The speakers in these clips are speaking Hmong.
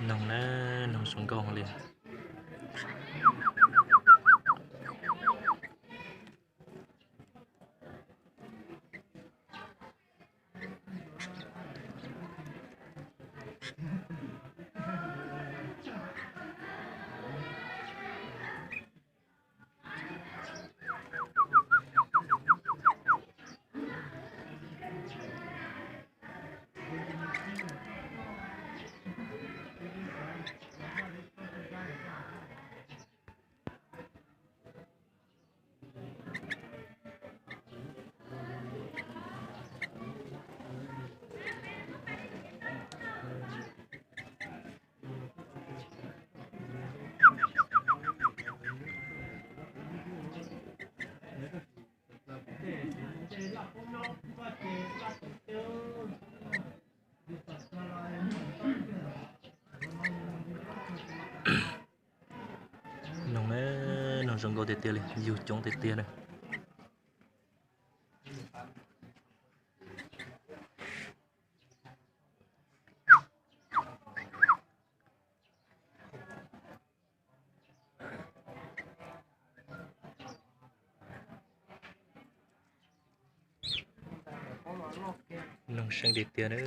Noog na, noog zoo nkauj li. Noog, noog zoo nkauj tiag tiag li, yug coob tiag tiag na. Noog seej tiag tiag na.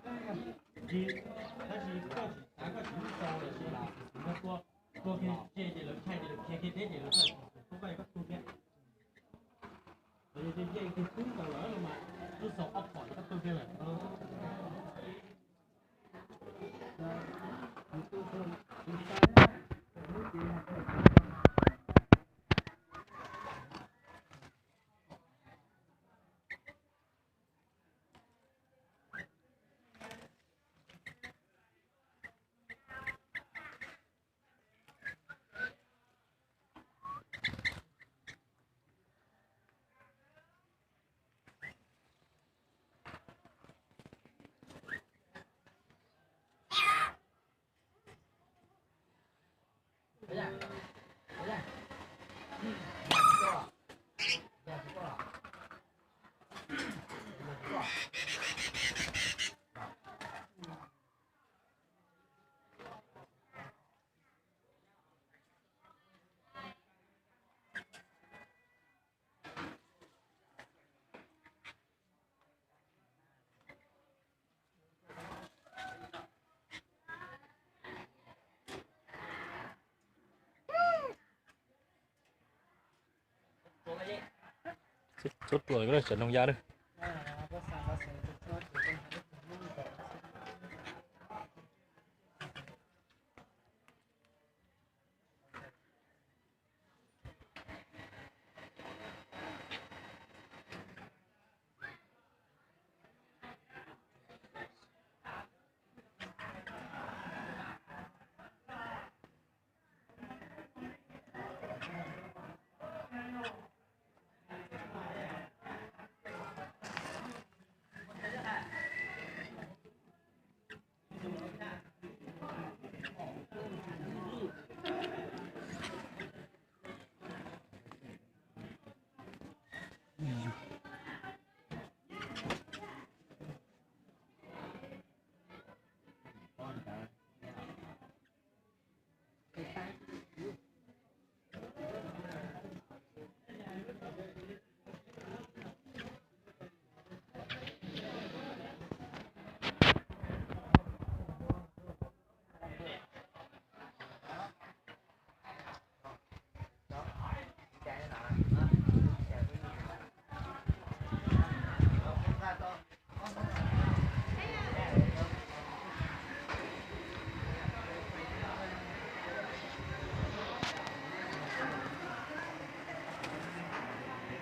Tab sis koj tsis xav koj tsis lub xau los sis tus no tua, tua kiag tseg ces lawv thaij ces lawv khiav kiag deb ces lawv txawj tus koj koj tu thiab. Yog tias yeej kiag twb tau lawm no mas lub xau ob phom ces koj tu kiag lawm. Tsuab ruam, tsam noog ya.